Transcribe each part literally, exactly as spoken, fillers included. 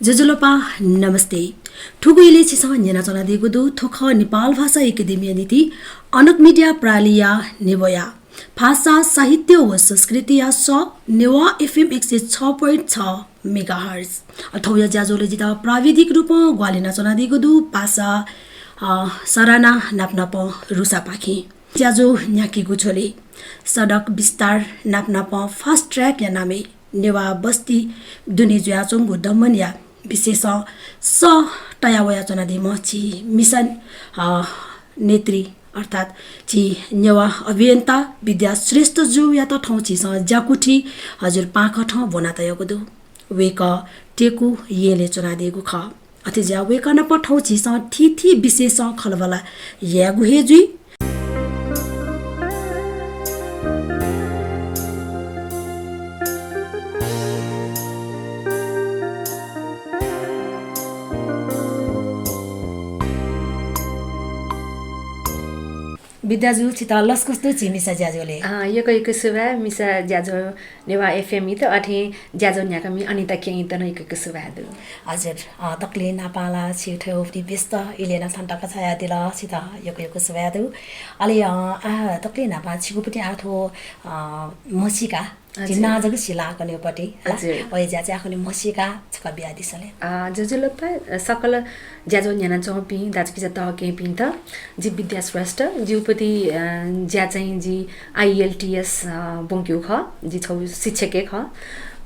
ज्वजलपा, नमस्ते। थुगु इलय् छिसं न्यनाच्वनादीगु दु, थ्व खः नेपाल भाषा एकेडेमीया निंतिं अनक मिडिया प्रालिया नेवाः भाषा, साहित्य व संस्कृतिया सः नेवाः एफएम एक सय छ point छ मेगाहर्ज। अ, थौंया ज्याझ्वलय् जितः प्राविधिक रूपं ग्वाहालि यानाच्वनादीगु दु पासा, अ, सराना नापनापं रुसापाखें। ज्याझ्वः न्ह्याकेगु झ्वलय् सडक विस्तार नापनापं fast track या नामय् नेवाः बस्ती दुने जुयाच्वंगु दमनया विषयसं सः तया वयाच्वनादीम्ह झी मिसा, अ, नेत्री अर्थात् झी नेवाः अभियन्ता विद्या श्रेष्ठजुयात थौं झीसं ज्याकुथि हजुर पाखें ब्वनातयागु दु। वय्कः टेकु येँलय् च्वनादीगु खः। अथे जुयाः वय्कः नाप थौं झीसं थीथी विषयसं खँल्हाबल्हा यायेगु हे जुइ। विद्याजु, छितः लसकुस दु झी मिसा ज्याझ्वलय्। अँ, यक्व यक्व सुभाय् मिसा ज्याझ्वः नेवाः एफएमयात, अथे ज्याझ्वः न्ह्याकामि अनिता केहीयात नं यक्व यक्व सुभाय् दु। हजुर, अँ, दकलय् न्हापां ला छिगु थ्व व्यस्त इलय् नं थन तक झायादिल, छितः यक्व यक्व सुभाय् दु। अले, अँ, आ, दकलय् न्हापां छिगु पति आ थ्व, अँ, म्हसीका, हजुर। झी नां जक सिलाः कन्हय् पति, हला? हजुर। अय् ज्या चाहिँ आखुन्हु म्हसीका छकः बियादिसँ ले। अँ, ज्वजलपा, सकल ज्याझ्वः न्ह्यानाच्वंपिं दाजुकिजा तःकेहेँपिन्त, जि विद्या श्रेष्ठ, जिगु पति, अ, ज्या चाहिँ जि आइएलटिएस, अ, ब्वंकेगु खः, जि छगू शिक्षक हे खः।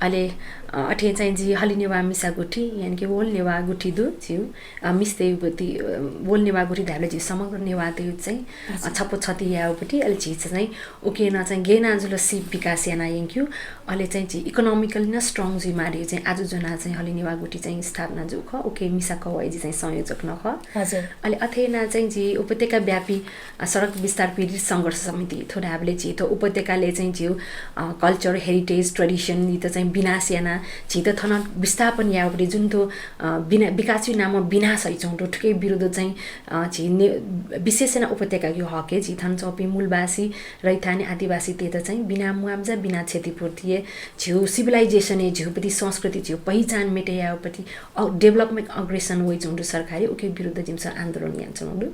अले, अ, अथे चाहिँ जि हलिं नेवाः मिसा गुथि, यानि कि All Newa गुथि दु, जिगु, अ, मिस्तय् पति, अ, All Newa गुथि धायेबलय् जिगु समग्र नेवाःतय् चाहिँ, अ, अच्छा। छपु छति यायेगु पति, अले झी चाहिँ उके नं चाहिँ गय् याना जुल सिप विकास याना यंकेगु, अले चाहिँ झी economically नं strong जुइमाः धइगु चाहिँ आजु ज्वनाः चाहिँ हलिं नेवाः गुथि चाहिँ स्थापना जूगु खः। उके मिसा कवय् जि चाहिँ संयोजक नं खः। हजुर। अले अथे याना चाहिँ झी उपत्यका व्यापी, अ, सडक विस्तार पीडित संघर्ष समिति थ्व धायेबलय् झी थ्व उपत्यकालय् चाहिँ झीगु, अ, culture, heritage, tradition यात चाहिँ विनाश याना झीत थन विस्थापन यायेगु पति जुन थ्व, अ, विना-, विकासया नामं विनाश हइच्वंगु दु, थुके विरुद्ध चाहिँ, अ, झी ने-, विशेष याना उपत्यकाया हकय् झी थन च्वंपिं मूलबासी रैथाने आदिवासीतय्त चाहिँ बिना मुआब्जा, बिना क्षतिपूर्तिया झीगु civilization या झीगु पति संस्कृति, झीगु पहिचान मेटे यायेगु पति, अ, development अग्रेसन वइच्वंगु दु सरकारया, उके विरुद्ध जिमिसं आन्दोलन यानाच्वनागु दु।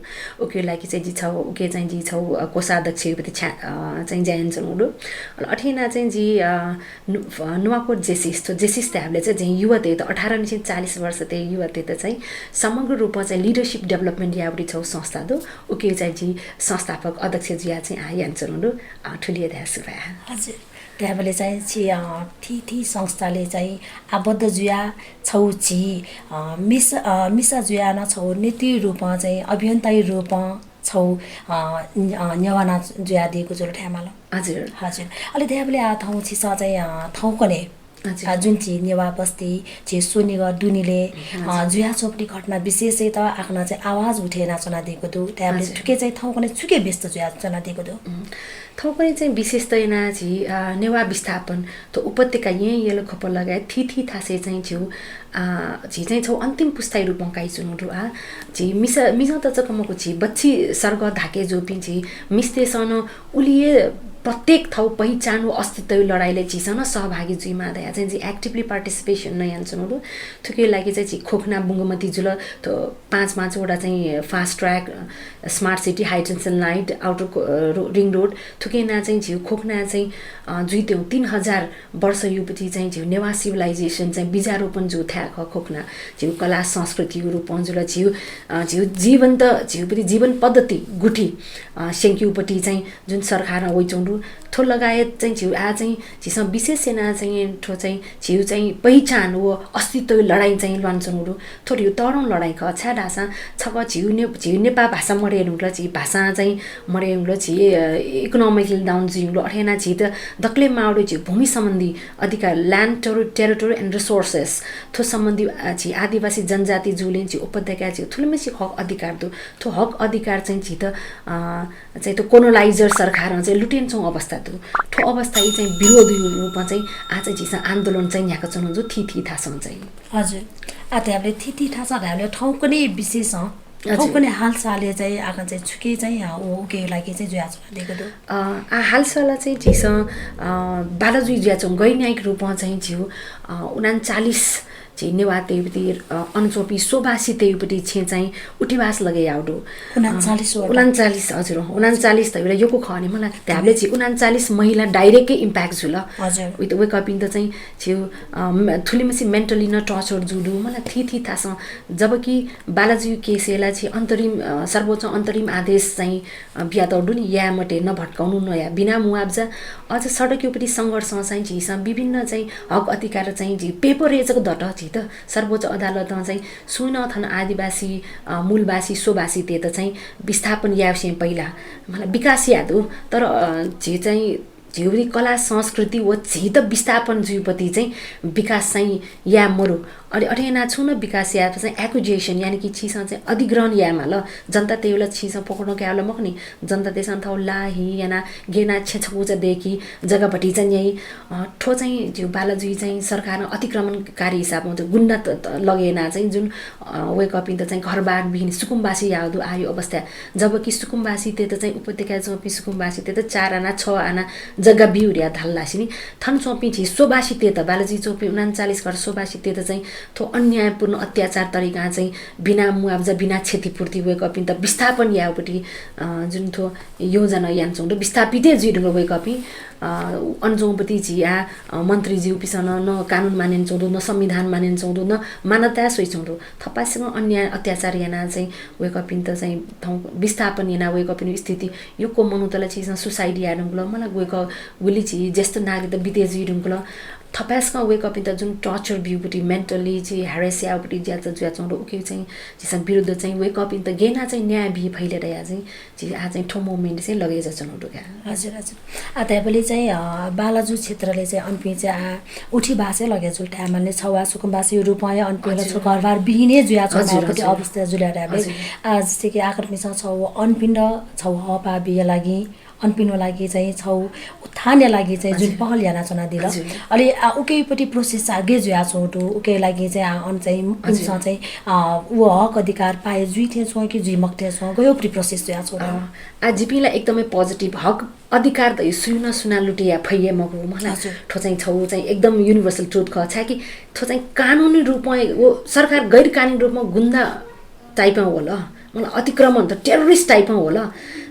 उके लागि चाहिँ जि छगू, उके चाहिँ जि छगू, अ, कोषाध्यक्षया पति छ्या-, अ, चाहिँ ज्या यानाच्वनागु दु। अले अथे याना चाहिँ जि, अ, नु-, अ, नुवाकोट जेसिस, थ्व जेसिस धायेबलय् चाहिँ झी युवातय्त, अठार निसें चालिस वर्षतय् युवातय्त चाहिँ समग्र रूपं चाहिँ leadership development यायेगु पति छगू संस्था दु। उके चाहिँ जि संस्थापक अध्यक्ष जुयाः चाहिँ आः यानाच्वनागु दु। अ, थुलि हे धाये सुभाय्। हजुर। धायेबलय् चाहिँ छि, अ, थीथी संस्थालय् चाहिँ आबद्ध जुयाः छगू झी, अ, मिस-, अ, मिसा जुयाः नं छगू नेतृ रूपं चाहिँ अभियन्ताया रूपं छगू, अ, न-, अ, नेवाः नां जुयादीगु जुल धायेमाल। हजुर। हजुर। अले धायेबलय् आः थौं छिसं चाहिँ, अ, थौंकन्हय् हजुर। अ, जुन झी नेवाः बस्ती, झी स्वनिगः दुनेलय्, अ, हजुर। जुयाच्वंपिं घटना विशेषतय्त आखना चाहिँ आवाज उठे यानाच्वनादीगु दु। धायेबलय् हजुर। थुके चाहिँ थौंकन्हय् छुके व्यस्त जुयाच्वनादीगु दु? उम्, थौंकन्हय् चाहिँ विशेषतय् याना झी, अ, नेवाः विस्थापन, थ्व उपत्यका येँ यल ख्वप लगायत थीथी थासय् चाहिँ झीगु, अ, झी चाहिँ छगू अन्तिम पुस्ताया रूपं काइच्वनागु दु। आः झी मिसा, मिजंत जक मखु, झी बच्छि सर्ग धाके जूपिं झी मिस्तय्सं नं उलि हे प्रत्येक थःगु पहिचान व अस्तित्वया लडाइँलय् झीसं नं सहभागी जुइमाः धयाः चाहिँ झी actively participation नं यानाच्वनागु दु। थुकिया लागि चाहिँ झी खोकना बुंगमती जुल, थ्व पाँच पाँचवटा चाहिँ fast track, smart city, high tension light, outer को-, अ, रो-, ring road, थुकिया याना चाहिँ झीगु खोकना चाहिँ, अ, जुइत्यंगु तीन हजार वर्ष युपति चाहिँ झीगु नेवाः civilization चाहिँ बिजारोपण जूगु थाय् खः खोकना। झीगु कला संस्कृतिया रूपं जुल, झीगु, अ, झीगु जीवन्त, झीगुपति जीवन पद्धति गुथि, अ, स्यंकेगुपति चाहिँ जुन सरकारं वइच्वंगु दु, थ्व लगायत चाहिँ झीगु आः चाहिँ झीसं विशेष यानाः चाहिँ थ्व चाहिँ झीगु चाहिँ पहिचान व अस्तित्वया लडाइँ चाहिँ ल्वानाच्वनागु दु। थ्व झीगु तःधंगु लडाइँ खः, छाय्धाःसा छकः झीगु ने-, झीगु नेपाः भाषा मदये धुंकल, झी भाषा चाहिँ मदये धुंकल, झी, अ, economically down जुइ धुंकल, अथे यानाः झीत दकलय् माःगु दु झीगु भूमि सम्बन्धी अधिकार, land terri-, territory and resources, थ्व सम्बन्धी, अ, झी आदिवासी जनजाति जूलिं झी उपत्यकाय् झीगु थुलिमछि हक अधिकार दु। थ्व हक अधिकार चाहिँ झीत, अ, चाहिँ थ्व colonizer सरकारं चाहिँ लुटे यानाच्वंगु अवस्था दु। थ्व अवस्थाया चाहिँ विरोधया रूपमा चाहिँ आः चाहिँ झीसं आन्दोलन चाहिँ न्ह्याकाच्वनागु दु थीथी थासं चाहिँ। हजुर। आः धायेबलय् थीथी थासं धायेबलय् थौंकन्हय् विशेषं, हजुर। थौंकन्हय् हालसालय् चाहिँ आः चाहिँ छुकी चाहिँ, अ, उ-, उके लागि चाहिँ जुयाच्वनादीगु दु। अ, आः हालसाल चाहिँ झीसं, अ, बाल जुइ जुयाच्वंगु गैर न्यायिक रूपं चाहिँ झीगु, अ, उनान्चालिस झी नेवाःतय्‌पति, अ, अन च्वंपिं स्वबासीतय्‌पति छेँ चाहिँ उठिबास लगे याउ दु। उनन्चालिस वटा। उनन्चालिस, हजुर, उनन्चालिस त एउटा यक्व खः नि, मला धायेबलय् झी उनन्चालिस महिला direct-कै impact जुल। हजुर। वय्‌कःपिन्त चाहिँ झीउ, अ, म-, थुलिमछि mentally नं torture जू दु, मला थीथी थासं। जबकि बालाजुया case-य् ला झी अन्तरिम, अ, सर्वोच्च अन्तरिम आदेश चाहिँ, अ, बियातःगु दु नि, याये मते, नभट्काउनु, नया, बिना मुआब्जा, अझ सडकयापट्टि संघर्षं चाहिँ झीसं विभिन्न चाहिँ हक अधिकार चाहिँ झी paper-य् जक दत, झीत सर्वोच्च अदालतं चाहिँ सुं नं थन आदिवासी, अ, मूलबासी, स्वबासीतय्‌त चाहिँ विस्थापन यासें पहिला, मला विकास याये दु, तर, अ, झी चाहिँ झीउपट्टि कला संस्कृति व झीत विस्थापन जुइपट्टि चाहिँ विकास चाहिँ याये मरु। अले अथे याना छुं नं विकास यायेत चाहिँ accusation, यानि कि छिसं चाहिँ अधिग्रहण याये माल। जनतातय्‌उ ला छिसं पकड्न कायेबलय् मखु नि, जनतातय्‌सं थःउ ला हि याना गय् याना छेँ छकुचा दय्‌की, जग्गा भतिचा न्याइ। अ, थ्व चाहिँ झीउ बालाजुइ चाहिँ सरकारं अतिक्रमणकारी हिसाबं चाहिँ गुन्डा त, त लगे याना चाहिँ जुन, अ, वय्‌कःपिन्त चाहिँ घरबार बिहिन सुकुम्बासी याउ दु आयु अवस्था। जबकि सुकुम्बासीतय्‌त चाहिँ उपत्यकाय् च्वंपिं सुकुम्बासीतय्‌त चार आना, छ आना जग्गा बिउ धया धाल धाःसा नि, थन च्वंपिं झी स्वबासीतय्‌त, बालाजुइ च्वंपिं उनन्चालिस घर स्वबासीतय्‌त चाहिँ थ्व अन्यायपूर्ण अत्याचार तरिकां चाहिँ बिना मुआब्जा, बिना क्षतिपूर्ति वय्‌कःपिन्त विस्थापन याउपट्टि, अ, जुन थ्व योजना यानाच्वंगु दु, विस्थापित हे जुइ धुंकल वय्‌कःपिं। अ, अन च्वंपट्टि झी आ, अ, मन्त्रीज्यूपिसं नं न कानुन माने यानाच्वंगु दु, न संविधान माने यानाच्वंगु दु, न मानवता स्वयाच्वंगु दु। थपाय्‌सकं अन्याय अत्याचार याना चाहिँ वय्‌कःपिन्त चाहिँ थौं विस्थापन याना वय्‌कःपिनिगु स्थिति यक्व मनूत ला छिसं suicide याये धुंकल, मला वय्‌कः गुलि झी ज्येष्ठ नागरिकत बिते जुइ धुंकल। थपाय्‌सकं वय्‌कःपिन्त जुन torture बिउपट्टि, mentally झी harass याउपट्टि ज्याझ्वः जुयाच्वंगु दु, उकिया चाहिँ झीसं विरुद्ध चाहिँ वय्‌कःपिन्त गय् याना चाहिँ न्याय बी फइ ले धया चाहिँ झी आ चाहिँ थ्व movement चाहिँ लगे जुयाच्वंगु दु का। हजुर, हजुर। आ, धायेबलय् चाहिँ, अ, बालाजु क्षेत्रले चाहिँ अनपिं चाहिँ आ उठिबास हे लगे जुल धायेमाल नि, छौ आ सुकुम्बासी रूपं हे अनपिं ला हजुर। छौ घरबार बिहिन हे जुयाच्वंगु हजुर, अवस्था जुल धायेबलय्। हजुर। आ, जस्तै कि आक्रमणसं छौ अनपिं द, छौ हःपाः बिया लागि, अनपिन्वा लागि चाहिँ छौ उत्थानया लागि चाहिँ जुन हजुर। पहल यानाच्वनादिल। हजुर। अले, आ, उकिपट्टि process चाहिँ गय् जुयाच्वंगु दु, उकिया लागि चाहिँ, आ, अन चाहिँ हजुर। इमिसं चाहिँ, आ, व हक अधिकार पाए जुइ थें च्वं कि जुइ मखु थें च्वं, गय् उपट्टि process जुयाच्वंगु दु? अ, आ, जिपिं ला एकदमै positive, हक अधिकार त सुं नं सुनां लुटे याये फइ हे मखु, मला हजुर। थ्व चाहिँ छौ चाहिँ एकदम universal truth खः, छाय्‌कि थ्व चाहिँ कानुनी रूपं व सरकार गैर कानुनी रूपं गुन्डा type-ं वल, मला अतिक्रमण त terrorist type-ं वल।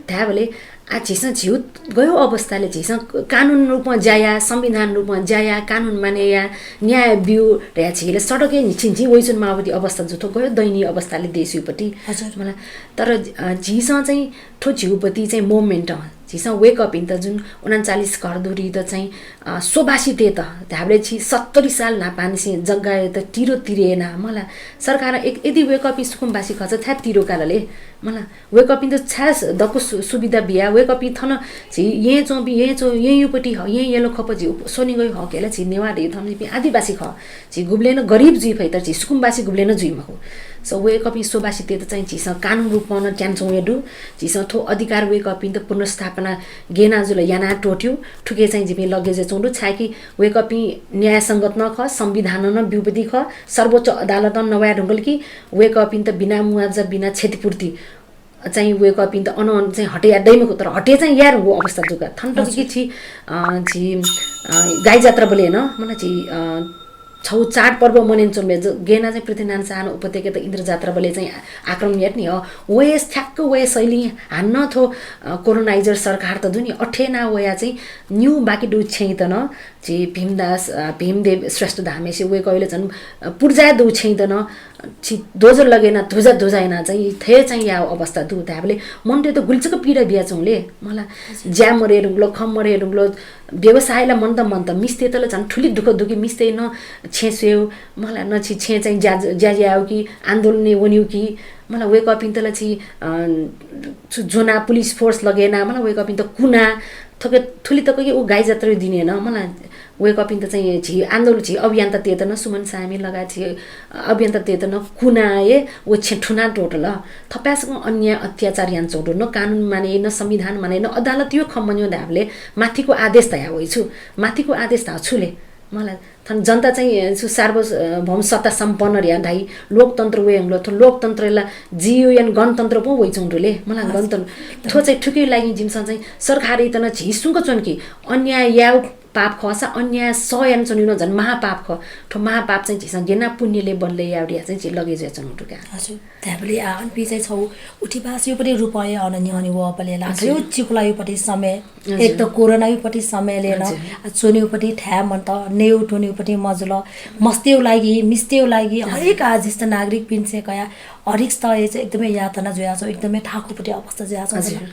धायेबलय् आ झीसं झीउ गय् अवस्थाले झीसं कानुन रूपं ज्या या, संविधान रूपं ज्या या, कानुन माने या, न्याय बिउ धया झीले सडकय् न्हिच्छि न्हिच्छि वइच्वने माःपट्टि अवस्था जू थ्व गय् दयनीय अवस्थाले देश उपट्टि। हजुर। मला तर, अ, झीसं चाहिँ थ्व झीउपट्टि चाहिँ movement-ं झीसं वय्‌कःपिन्त जुन उनन्चालिस घरधुरीत चाहिँ, अ, स्वबासीतय्‌त धायेबलय् झी सत्तरी साल न्हापांनिसें जग्गायात तिरो तिरे याना, मला सरकारं एक, यदि वय्‌कःपिं सुकुम्बासी खःसा छाय् तिरो काल ले? मला वय्‌कःपिन्त छाय् दक्व सु-, सुविधा बिया, वय्‌कःपिं थन झी येँय् च्वंपिं, येँय् च्वं-, येँयुपट्टि ह, येँ यलख्वप झी उप-, स्वनिगःयु हकय् ला झी नेवाः धइगु थन जिपिं आदिवासी खः। झी गुबलें नं गरिब जुइ फइ, तर झी सुकुम्बासी गुबलें नं जुइ मखु। So, वय्‌कःपिं स्वबासीतय्‌त चाहिँ झीसं कानुन रूपं नं त्यानाच्वंगु दु। झीसं थ्व अधिकार वय्‌कःपिन्त पुनर्स्थापना गय् याना जुल याना त्वःत्यु, थुके चाहिँ जिपिं लगे जुयाच्वंगु दु, छाय्‌कि वय्‌कःपिं न्यायसंगत नं खः, संविधानं नं बिउपट्टि खः, सर्वोच्च अदालतं नवाये धुंकल कि वय्‌कःपिन्त बिना मुआब्जा, बिना क्षतिपूर्ति चाहिँ वय्‌कःपिन्त अन, अन चाहिँ हटे याये दइ मखु, तर हटे चाहिँ याये धुंकूगु अवस्था जू का। थन तक कि हजुर। छि, अ, झी, अ, गाई जात्राबलय् नं, मला झी, अ, छौ चाडपर्व मनय् यानाच्वंबलय् ज-, गय् याना चाहिँ पृथ्वीनारायण शाहं उपत्यकायात इन्द्र जात्राबलय् चाहिँ आ-, आक्रमण यात नि, अ, वय् ठ्याक्क वय् शैलीं हानं थ्व, अ, colonizer सरकार त दु नि, अथे याना वया चाहिँ निगू बाकी दुगु छेँयात नं झी भीमदास, अ, भीमदेव श्रेष्ठ धाःम्हय्‌सित वय्‌कःयात झन, अ, पुर्जा दुगु छेँयात नं छि दोजर लगे याना धुजा धुजा याना चाहिँ थथे चाहिँ याउ अवस्था दु धायेबलय् मनूतय्‌त गुलि जक पीडा बियाच्वं ले, मला। हजुर। ज्या मरे धुंकल, खँ मरे धुंकल, व्यवसाय ला मन्त मन्त, मिस्तय्‌त ला झन थुलि दुःख दु कि मिस्तय् नं छेँ स्वयेउ, मला न छि छेँ चाहिँ ज्या, ज्या याउ कि आन्दोलनय् वनेउ कि, मला वय्‌कःपिन्त ला छि, अ, छु ज्वना पुलिस force लगे याना, मला वय्‌कःपिन्त कुना, थुके थुलि तक कि उ गाई जात्राया दिनय् नं, मला वय्‌कःपिन्त चाहिँ झी आन्दोलन, झी अभियन्तातय्‌त नं, सुमन सायमि लगायत झी अभियन्तातय्‌त नं कुना हे व छेँ थुना त्वःतल। थपाय्‌सकं अन्याय अत्याचार यानाच्वंगु दु। न कानुन माने, न संविधान माने, न अदालतया खँ मन्यं धायेबलय् माथिको आदेश धया वइ छु। माथिको आदेश धाउ छु ले? मला थन जनता चाहिँ छु सार्वभौम सत्ता सम्पन्न धया धाइ, लोकतन्त्र वये धुंकल, थ्व लोकतन्त्र ला जियु यान गणतन्त्र पो वइच्वंगु दु ले। मला हजुर। गणतन्त्र थ्व चाहिँ थुकिया लागि जिमिसं चाहिँ सरकारयात नं झी सुम्क च्वन कि अन्याय याउ पाप खःसा अन्याय सह यानाच्वनेगु नं झन महापाप खः। थ्व महापाप चाहिँ झीसं गेना पुण्यले बदले यायेगु धयाः चाहिँ झी लगे जुयाच्वनागु दु का। हजुर। धायेबलय् आ, अनपिं चाहिँ छौ उठिबासयु पति रूपं हे अन न्ह्यःने वःबलय् ला, हजुर। थ्वयु चिकुलायु पति समय, हजुर। एक त कोरोनायु पति समयले नं, हजुर। आ, च्वनेयु पति थाय् मन्त, नयेयु त्वनेयु पति मजुल, मस्तयु लागि, मिस्तयु लागि, हजुर। हरेक आ ज्येष्ठ नागरिकपिन्सं कया हरेक स्तरय् चाहिँ एकदमै यातना जुयाच्वं, एकदमै थाकुपति अवस्था जुयाच्वं। हजुर।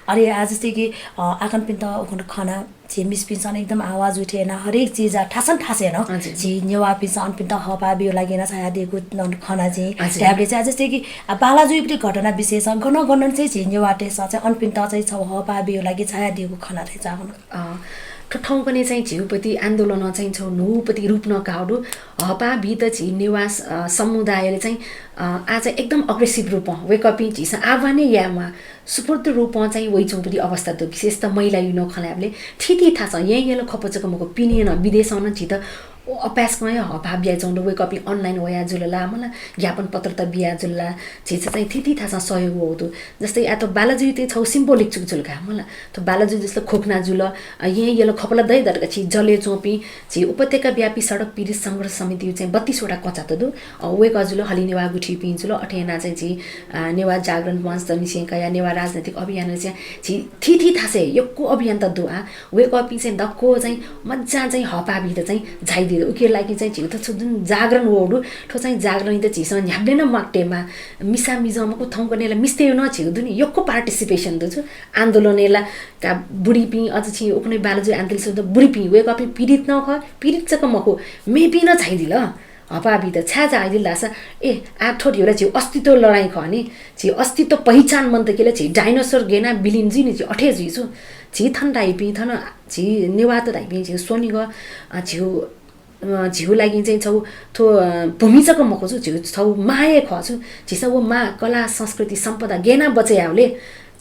अले आ जस्तै कि, अ, आकनपिन्त उखुन्हु खना, झी मिसपिन्सं एकदम आवाज उठे याना हरेक चिज आ थासन थासय् नं, हजुर। झी नेवाःपिन्सं अनपिन्त हःपाः बियु लागि याना छायादीगु नं खना झी। हजुर। धायेबलय् चाहिँ आ जस्तै कि, आ, बालाजुयुपति घटना विशेष गन गन चाहिँ झी नेवाःतय्सं चाहिँ अनपिन्त चाहिँ छौ हःपाः बियु लागि छायादीगु खना चाहिँ चाहनु। अ, थ्व थौंकन्हय् चाहिँ झीउपति आन्दोलन चाहिँ छौ न्हूपति रूप नं काःगु दु। हःपाः बीत झी नेवाः, अ, समुदायले चाहिँ, अ, आ चाहिँ एकदम aggressive रूपं वय्कःपिं झीसं आह्वान हे यायेमाः सुपूर्ति रूपं चाहिँ वइच्वंपति अवस्था दु। विशेषतः महिलायु नं खँ ल्हायेबलय् थीथी थासं येँ यल ख्वप जक मखु, पिने नं विदेशं नं झीत अपाय्सकं हे हःपाः बियाच्वंगु दु। वय्कःपिं online वया जुल ला, मला ज्ञापन पत्र त बिया जुल ला, झीत चाहिँ थीथी थासं सहयोग वःगु दु। जस्तै आ थ्व बालाजुयु चाहिँ छौ symbolic जुल का, मला थ्व बालाजु जस्तै खोकना जुल, अ, येँ यल ख्वप ला दइ दत का, झी जलय् च्वंपिं, झी उपत्यका व्यापी सडक पीडित संघर्ष समितियु चाहिँ बत्तीस वटा कचात दु। अ, वय्कः जुल, हलिं नेवाः गुथिपिं जुल, अथे याना चाहिँ झी, अ, नेवाः जागरण मञ्च त निसें कया, नेवाः राजनैतिक अभियान निसें झी थीथी थासय् यक्व अभियान त दु आ। वय्कःपिं चाहिँ दक्व चाहिँ मज्जां चाहिँ हःपाः बीत चाहिँ झायादी दु। उकिया लागि चाहिँ झीगु थ्व जुन जागरण वःगु दु, थ्व चाहिँ जागरणयात झीसं न्ह्याबलें नं म्वाकतयेमाः। मिसा मिजं मखु, थौंकन्हय् ला मिस्तयु नं झीगु दुने यक्व participation दु छु। आन्दोलनय् ला का बुढीपिं, अझ छि उखुन्हु बालाजु आन्दोलन बुढीपिं, वय्कःपिं पीडित नं खः, पीडित जक मखु, मेपिं नं झायादिल। हःपाः बीत छाय् झायादिल धाःसा, ए, आ थ्व धइगु ला झी अस्तित्व लडाइँ खः नि। झी अस्तित्व पहिचान मन्त कि ला, झी डाइनोसर गेना विलीन जुइ नि, झी अथे जुइ छु। झी थन धाइपिं, थन झी नेवाःत धाइपिं, झी स्वनिगः, अ, झीगु, अ, झीगु लागि चाहिँ छौ थ्व, अ, भूमि जक मखु छु, झीगु छौ मां हे खः छु। झीसं व मां कला, संस्कृति, सम्पदा गेना बचय् यायेबलय्,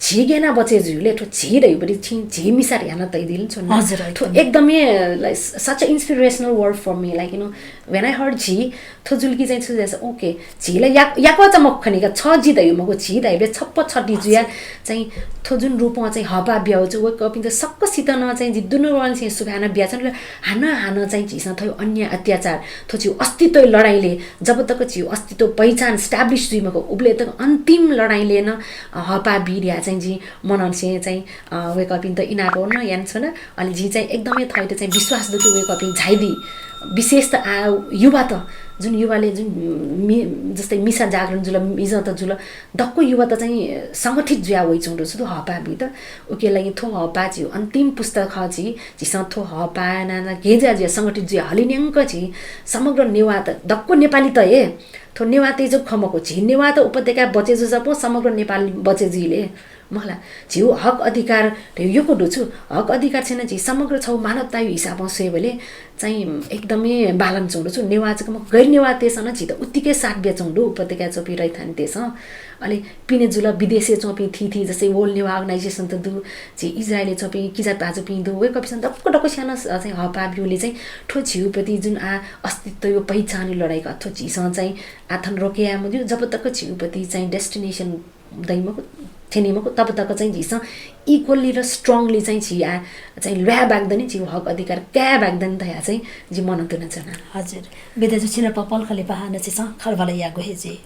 झी गेना बचय् जुइबलय् थ्व झी धइगुपति छिं झी मिसात ह्याना तयादिल छु ना। हजुर, थ्व एकदम। एकदमै, like, such a inspirational word for me, like, you know, when I heard झी, थ्व जुल कि चाहिँ छु धाःसा, OK, झी ला या-, याकःचा मखु खनि का, छ जि धइगु मखु, झी धाइबलय् छप्पँ छति जुया हजुर। चाहिँ थ्व जुन रूपं चाहिँ हःपाः बियागु छु, वय्कःपिन्त सकसित नं चाहिँ जि दुनुगलंनिसें सुभाय् नं बियाच्वना। हानं हानं चाहिँ झीसं थ्व अन्याय अत्याचार, थ्व झीगु अस्तित्व लडाइँले, जब तक झीगु अस्तित्व पहिचान establish जुइ मखु, उबलय् तक अन्तिम लडाइँले नं, अ, हःपाः बी धयाः चाहिँ जि मनंनिसें चाहिँ, अ, वय्कःपिन्त इनाप नं यानाच्वना। अले जिं चाहिँ एकदमै थःत चाहिँ विश्वास दु कि वय्कःपिं झायादी। विशेषतः आ युवात, जुन युवाले जुन मि-, जस्तै मिसा जागरण जुल, मिजंत जुल, दक्व युवात चाहिँ संगठित जुया वइच्वंगु दु छु हःपाः बीत। उकिया लागि थ्व हःपाः झीगु अन्तिम पुस्ता खः झी, झीसं थ्व हःपाः याना याना गेना जुया संगठित जुया हलिंन्यंक झी समग्र नेवाःत, दक्व नेपालीत हे, थ्व नेवाःतय् जक खँ मखु, झी नेवाःत उपत्यकाय् बचय् जूसा पो समग्र नेपाल बचय् जुइ ले। मखु ला, झीगु हक अधिकार धइगु यक्व दु छु। हक अधिकार छेँ नं झी समग्र छौ मानवतायु हिसाबं स्वयेबलय् चाहिँ एकदमै बालनच्वंगु दु छु। नेवाः जक मखु, गैर नेवाःतय्सं नं झीत उत्तिकै साथ बियाच्वंगु दु, उपत्यकाय् च्वंपिं रैथानेतय्सं। अले पिने जुल, विदेशय् च्वंपिं थीथी, जस्तै World Newah Organization त दु, झी इजरायलय् च्वंपिं किजा भाजुपिं दु, वय्कःपिन्सं दक्व दक्वसियां नं स-, चाहिँ हःपाः ब्यूगुलिं चाहिँ थ्व झीगुपति जुन आ अस्तित्वयु पहिचानयु लडाइँ खः, थ्व झीसं चाहिँ आ थन रोके याये मज्यू, जब तक झीगुपति चाहिँ destination दइ मखु, थ्यनी मखु, तब तक चाहिँ झीसं equally र strongly चाहिँ झी आ चाहिँ ल्वाये बाकि दनि, झीगु हक अधिकार काये बाकि दनि धयाः चाहिँ जि मनं तुनाच्वना। हजुर, बिद्या जु, छिनाप पलख लिपा हानं झीसं खँल्हाबल्हा यायेगु हे जुइ।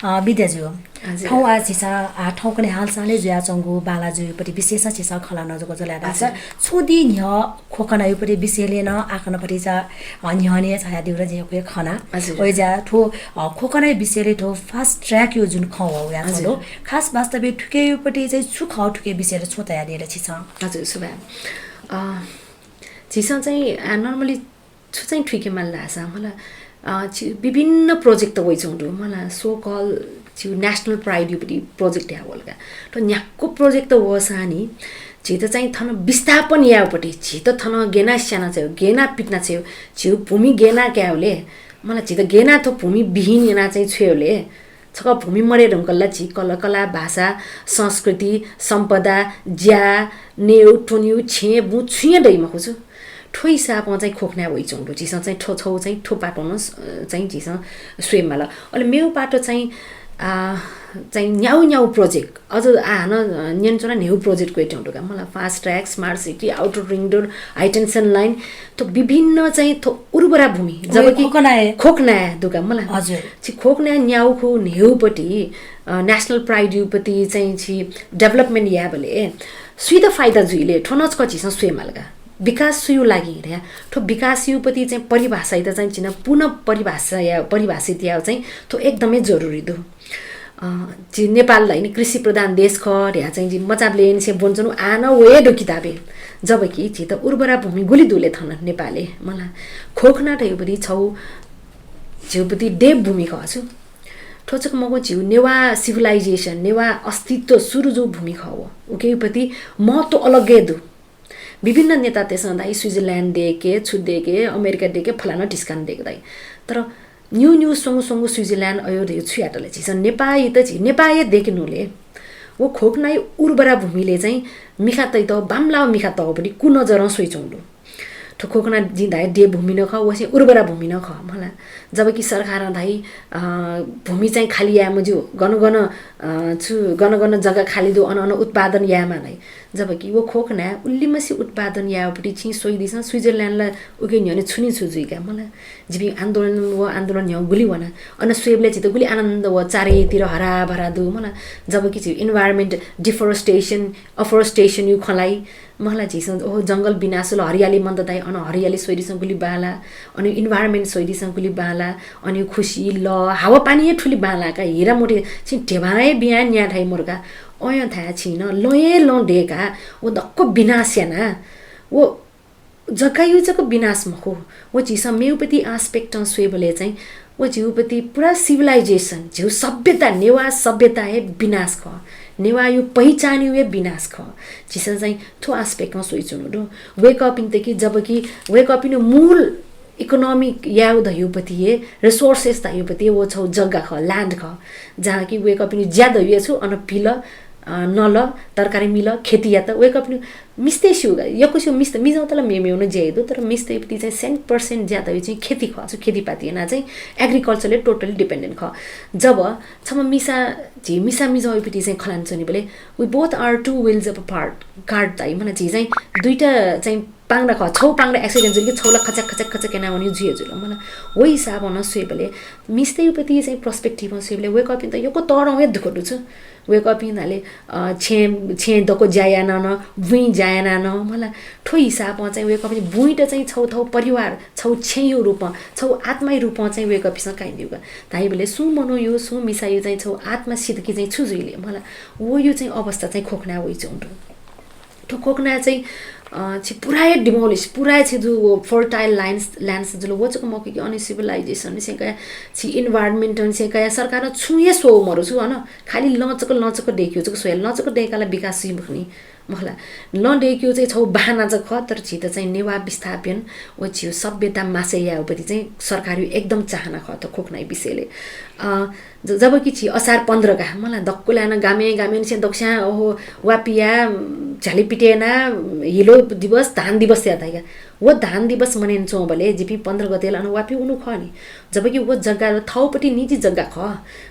अ, बिद्या जु, हजुर। थौं आ झीसं, आ, थौंकन्हय् हालसालय् जुयाच्वंगु बालाजुयुपति विशेष झीसं खँ ल्हानागु जुल धाःसा, हजुर। छुं दिं न्ह्यः खोकनायुपति विषयले नं आकनं भतिचा, अ, न्ह्यःने छायादीगु नं जिं खना। हजुर। अय्‌जुया थ्व, अ, खोकनायु विषयले थ्व fast track यु जुन खँ वःगु या हजुर। थ्व दु। खास वास्तवय् थुकियुपति चाहिँ छु खः, थुकिया विषयले छु तयादीगु छिसं? हजुर, सुभाय्। अ, झीसं चाहिँ, आ, normally छु चाहिँ थुइके माल धाःसा मला, अ, झी विभिन्न project त वइच्वंगु दु। मला so call झीगु national pride युपति project हे वल का। थ्व न्ह्याक्व project त वःसां नि झीत चाहिँ थन विस्थापन यायेउपति, झीत थन गेना स्यानाछ्वयेउ, गेना पितिनाछ्वयेउ, झीगु भूमि गेना कायेउ ले, मला झीत गेना थ्व भूमि विहीन याना चाहिँ छ्वयेउ ले। छकः भूमि मरे धुंकल ला झी कल-, कला, भाषा, संस्कृति, सम्पदा, ज्या, नयेउ, त्वनेउ, छेँ, बुँ छुं हे दइ मखु छु। थ्व हिसाबं चाहिँ खोकना वइच्वंगु दु। झीसं चाहिँ थ्व छौ चाहिँ थ्व पाटों चाहिँ झीसं स्वयेमाल। अले मेउ पाटो चाहिँ चाहिँ न्याउ न्याउ project अझ आहान न्यन च्वना न्हेउ project क्वयेत्यंगु दु का मला। Fast track, smart city, outer ring road, high tension line, थ्व विभिन्न चाहिँ थ्व उर्वरा भूमि जबकि खोकना दुका मला। हजुर। छि खोकना न्याउ खु न्हेउपति national pride युपति चाहिँ छि development याबले सुइत फाइदा जुइले थ्व नचक झीसं स्वयेमाल का। विकास सुयु लागि रे थ्व विकास युपति चाहिँ परिभाषा इता चाहिँ झीन पुनः परिभाषा या परिभाषित याउ चाहिँ थ्व एकदमै जरुरी दु। अ, झी नेपाल धाइ नि कृषि प्रधान देश ख रे चाहिँ झी मचाबले नि से बोन चनु आन वये दु किताबे। जबकि झी त उर्वरा भूमि गुलि दुले थन नेपाले मला। खोकना धयुपति छौ झिउपति देव भूमि ख छु। थ्व चक मगो झिउ नेवा civilization, नेवा अस्तित्व सुरु जु भूमि ख हो। उकेपति महत्व अलगे दु। विभिन्न नेता तेसं धाइ स्विजरल्यान्ड देके, छु देके, अमेरिका देके, फलाना ढिस्कान देके धाइ। तर न्यू न्यू स्वंगु स्वंगु स्विजरल्यान्ड अयो धयो छु यातले झीसं नेपायी त झी नेपायी देके नुले। वो खोकनायु उर्वरा भूमिले चाहिँ मिखा तैत बामलाव मिखा तःपति कुनजरं सोइचौंदु। थ्व खोकना जिं धाइ दे भूमि न ख, वसे उर्वरा भूमि न ख मला। जबकि सरकारं धाइ भूमि चाहिँ खाली याये मज्यू, गन गन छु गन गन जग्गा खाली दु अन अन उत्पादन यायेमा धाइ। जबकि वो खोकना उल्लिमसी उत्पादन यावपति छिं सोइदिसं स्विजरल्यान्डला उके न्ह्यने छुनि छु जुइका मला। जिपिं आन्दोलन व आन्दोलन न्ह्यौ गुलि वना। अन स्वयेबले झित गुलि आनन्द व चारैतिर हराभरा दु मला। जबकि झि environment deforestation, afforestation यु खलाई मला। झिसं ओहो जंगल विनाश ल हरियाली मन्त दाइ अन हरियाली सोइदिसं गुलि बाला, अनि environment सोइदिसं गुलि बाला, अनि खुसी ल हावा पानी हे ठुली बाला का हिरा मोटे छि ढेबाए बिया न्या थाइ मोरका। अय थाया छिन लये ल देका वो दक्को विनाश याना वो जग्गायु जक विनाश मखु। वो झिसं मेउपति aspect स्वयेबले चाहिँ वो झिउपति पुरा civilization, झिउ सभ्यता, नेवा सभ्यता हे विनाश ख। नेवायु पहिचानयु हे विनाश ख। झिसं चाहिँ थ्व aspect सोइचुनु दु। वेकपिन त कि जबकि वेकपिन मूल economic याउ धयुपति हे resources धयुपति वो छौ जग्गा ख, land ख। जहाँ कि वेकपिन ज्यादा यु छु अन पिल, अ, नल, तरकारी मिल, खेती यात, वेकपिन मिस्ते स्यू, यक्व स्यू मिस्त, मिजं तल मेमेउ न ज्याइ दु, तर मिस्ते पति चाहिँ cent percent ज्यादा यु चाहिँ खेती ख, छु खेतीपाती ना चाहिँ agriculture ले totally dependent ख। जब छम मिसा, झी मिसा मिजं पति चाहिँ खलान चनिबले, we both are two wheels of a part, cart ताइ, मला झी चाहिँ दुईटा चाहिँ पाङ्रा ख, छौ पाङ्रा accident जुल कि छौला खचक खचक खचक केना वनी जुये जुल, मला। वो हिसाब न स्वयेबले, मिस्ते पति चाहिँ perspective स्वयेबले, वेकपिन त यक्व तरं हे दुःख दु छु। वेकपिं नाले, अ, छेँ, छेँ दक्व ज्या याना न, बुँइ ज्या याना न, मला। थ्व हिसाबं चाहिँ वेकपिं बुँइट चाहिँ छौ थौ परिवार, छौ छेँयु रूपं, छौ आत्मायु रूपं चाहिँ वेकपिसं काइदिउगा। ताइबले सुं मनोयु, सुं मिसायु चाहिँ छौ आत्मा सितकी चाहिँ छु जुइले, मला। वयु चाहिँ अवस्था चाहिँ खोकना वइचौंदु। थ्व खोकना चाहिँ, अ, छि पुराय demolish, पुराय छि जु वो fertile lands, lands जुल वो चक मकु कि अनि civilization, नि सेंका छि environment, नि सेंका सरकार छु हे सो मरु छु, अन खाली लचक, लचक देख्यु चक सोया, लचक देकाला विकास सी मखनी, मखला। ल देख्यु चाहिँ छौ बहाना जक ख, तर झित चाहिँ नेवा विस्थापन, वो झिउ सभ्यता मासे याउपति चाहिँ सरकारयु एकदम चाहना ख, त खोकनाइ विषयले। अ, ज-, जबकि छि असार पन्ध्र का, मला दक्कुलान गामे, गामे निसे दक्स्यां, ओहो, वापिया, उम्, झ्याली पिटेना, हिलो दिवस, धान दिवस या धाइगा। वो धान दिवस मनेन चोंबले, जिपि पन्ध्र गते ला अन वापि उनु खनि। जबकि वो जग्गा थौपति निजी जग्गा ख।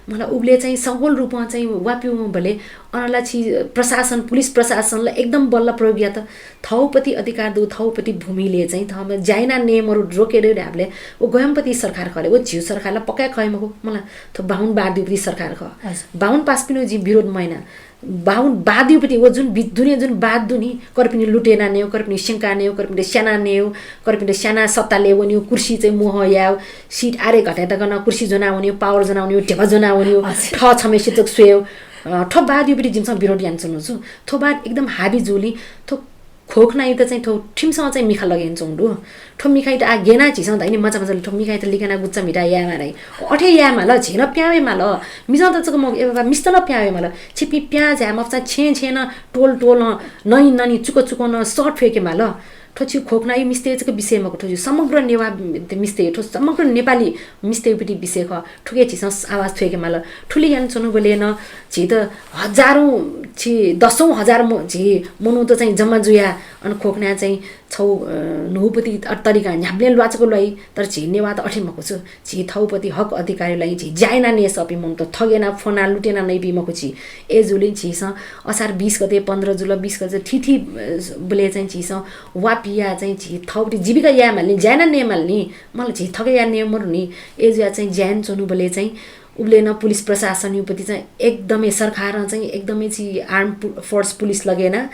मला उबले चाहिँ सगोल रूपमा चाहिँ वापि उनु बले, अनला छि प्रशासन, पुलिस प्रशासन ला एकदम बल प्रयोग या त। थौपति अधिकार दु, थौपति भूमिले चाहिँ थौमा ज्याइना ने मरु रोके रे रे हाबले, वो गयमपति सरकार खले, वो झिउ सरकारला पक्का खय मखु, मला। थो बाहुन बार दिउपति सरकार ख। हजुर। बाहुन पासपिनो जि विरोध मैना। बाहुन बार दिउपति वो जुन बि-, दुने जुन बार दुनि, करपिनि लुटेना नेउ, करपिनि सिंका नेउ, करपिनि स्याना नेउ, करपिनि स्याना सत्ताले वनिउ, कुर्सी चाहिँ मोह याउ, seat आरे घटे तक न कुर्सी जना वनिउ, power जना वनिउ, ढेबा जना वनिउ, हजुर। ठ छमे सिचक स्वयउ, अ, थो बार दिउपति जिमसँग विरोध यान चुनु छु। थो बार एकदम हाबी जुली, थो खोकनायु त चाहिँ थो ठिमसँग चाहिँ मिखा लगेन चौंदु। थो मिखाइ त आ गेना झिसं धाइनि मचा मचा थो मिखाइ त लिगना गुच्चा मिटा या माराइ। अथे या माल, झिन प्यावे माल। मिजं त चक मग, ए बाबा, मिस्त न प्यावे माल। छिपि प्या झ्या मचा छें छें न, टोल टोल न, ननि ननि, चुक चुक न, सट फेके माल। थो छि खोकनायु मिस्ते चक विषय मक, थो छि समग्र नेवा मिस्ते, थो समग्र नेपाली मिस्ते पिटी विषय ख। थुके झिसं आवाज थ्वेके माल। थुले यान चनु बले न, झित हजारौं छि दसौं हजार म-, झी मनूत चाहिँ जम्मा जुया अन खोकना चाहिँ छौ, अ, न्हूपति त-, तरिका न्ह्याबलें ल्वाचक ल्वाइ, तर झी नेवात अथे मखु छु। झी थौपति हक अधिकारी ल्वाइ, झी ज्यायना नेसपि मनूत थगेना, फोना, लुटेना नइपि मखु छि। ए जुलिं झीसं असार बीस गते, पन्ध्र जुल, बीस गते थीथी, अ, बले चाहिँ झीसं वापिया चाहिँ झी थौपति जीविका या मालनि, ज्यायना ने मालनि, मला झी थगे या ने मरुनि। ए जुया चाहिँ ज्यान च्वनु बले चाहिँ उबले न पुलिस प्रशासन युपति चाहिँ एकदमै सरकारं चाहिँ एकदमै छि armed force पुलिस लगेना